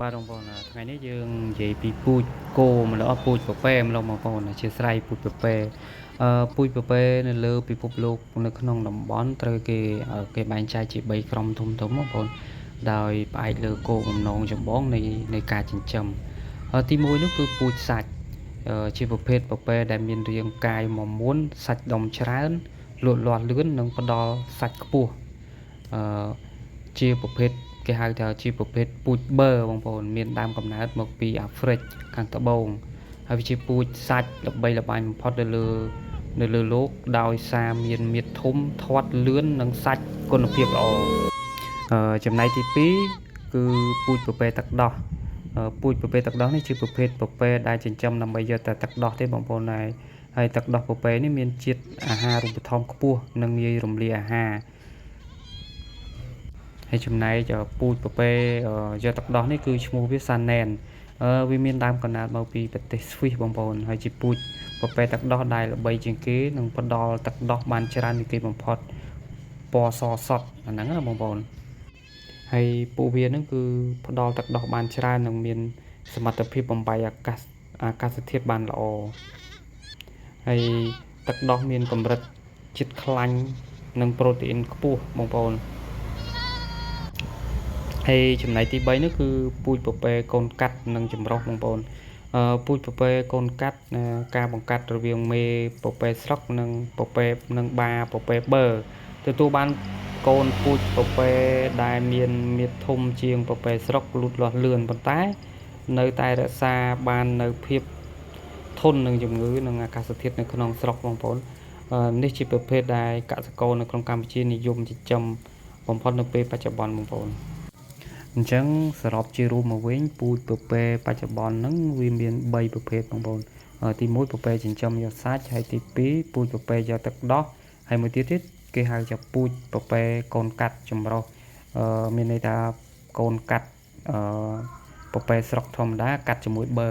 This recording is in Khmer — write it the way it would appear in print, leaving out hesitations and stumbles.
បាទបងប្អូនថ្ងៃនេះយើងនិយាយពីពូជគោម្ល៉េះពូជពពែម្ល៉េះបងប្អូនអធិស្ឋានពូជពពែពូជពពែនៅលើពិភពលោកនៅក្នុងតំបន់ត្រូវគេបែងចែកជា3ក្រុមធំៗបងប្អូនដោយផ្អែកលើគោលបំណងចម្បងនៃការចិញ្ចឹមទី1នោះគឺពូជសាច់ជាប្រភេទពពែដែលមានរាងកាយមាំមួនសាច់ដុំច្រើនលូតលាស់លឿននិងផ្ដល់សាច់ខ្ពស់អឺជាប្រភេទគេហៅថាជាប្រភេទពូជបឺបងប្អូនមានដើមកំណើតមកពីអាហ្វ្រិកខាងត្បូងហើយវាជាពូជសាច់ល្បីល្បាញបំផុតនៅលើលោកដោយសារមានមាឌធំធាត់លឿននិងសាច់គុណភាពល្អចំណែកទី2គឺពូជពពែទឹកដោះពូជពពែទឹកដោះនេះជាប្រភេទពពែដែលចិញ្ចឹមដើម្បីយកតែទឹកដោះទេបងប្អូនដែរហើយទឹកដោះពពែនេះមានជាតិអាហារូបត្ថម្ភខ្ពស់និងងាយរំលាយអាហារហើយចំណែកពូជពពែយកទឹកដោះនេះគឺឈ្មោះវាសាណែនវាមានដើមកំណើតមកពីប្រទេសស្វីសបងប្អូនហើយជាពូជពពែទឹកដោះដែលល្បីជាងគេនិងផ្ដល់ទឹកដោះបានច្រើនជាងគេបំផុតពណ៌សសុទ្ធអាហ្នឹងណាបងប្អូនហើយពួកវាហ្នឹងគឺផ្ដល់ទឹកដោះបានច្រើននិងមានសមត្ថភាពបំបីអាកាសធាតុបានល្អហើយទឹកដោះមានកម្រិតជាតិខ្លាញ់និងប្រូតេអ៊ីនខ្ពស់បងប្អូនហើយចំណែកទី3នោះគឺពូជពពែកូនកាត់និងចម្រុះបងប្អូនពូជពពែកូនកាត់ការបង្កាត់រវាងមេពពែស្រុកនិងពពែនិងបាពពែបឺទទួលបានកូនពូជពពែដែលមានមាឌធំជាងពពែស្រុកលូតលាស់លឿនប៉ុន្តែនៅតែរក្សាបាននៅភាពធន់នឹងជំងឺនិងអាកាសធាតុនៅក្នុងស្រុកបងប្អូននេះជាប្រភេទដែលកសិករនៅក្នុងកម្ពុជានិយមចិញ្ចឹមបំផុតនៅពេលបច្ចុប្បន្នបងប្អូនអញ្ចឹងសរុបជារួមមកវិញពូជពពែបច្ចុប្បន្នហ្នឹងវាមាន3ប្រភេទបងប្អូនទី1ពពែចិញ្ចឹមយកសាច់ហើយទី2ពូជពពែយកទឹកដោះហើយមួយទៀតទៀតគេហៅថាពូជពពែកូនកាត់ចម្រុះមានន័យថាកូនកាត់ពពែស្រុកធម្មតាកាត់ជាមួយបឺ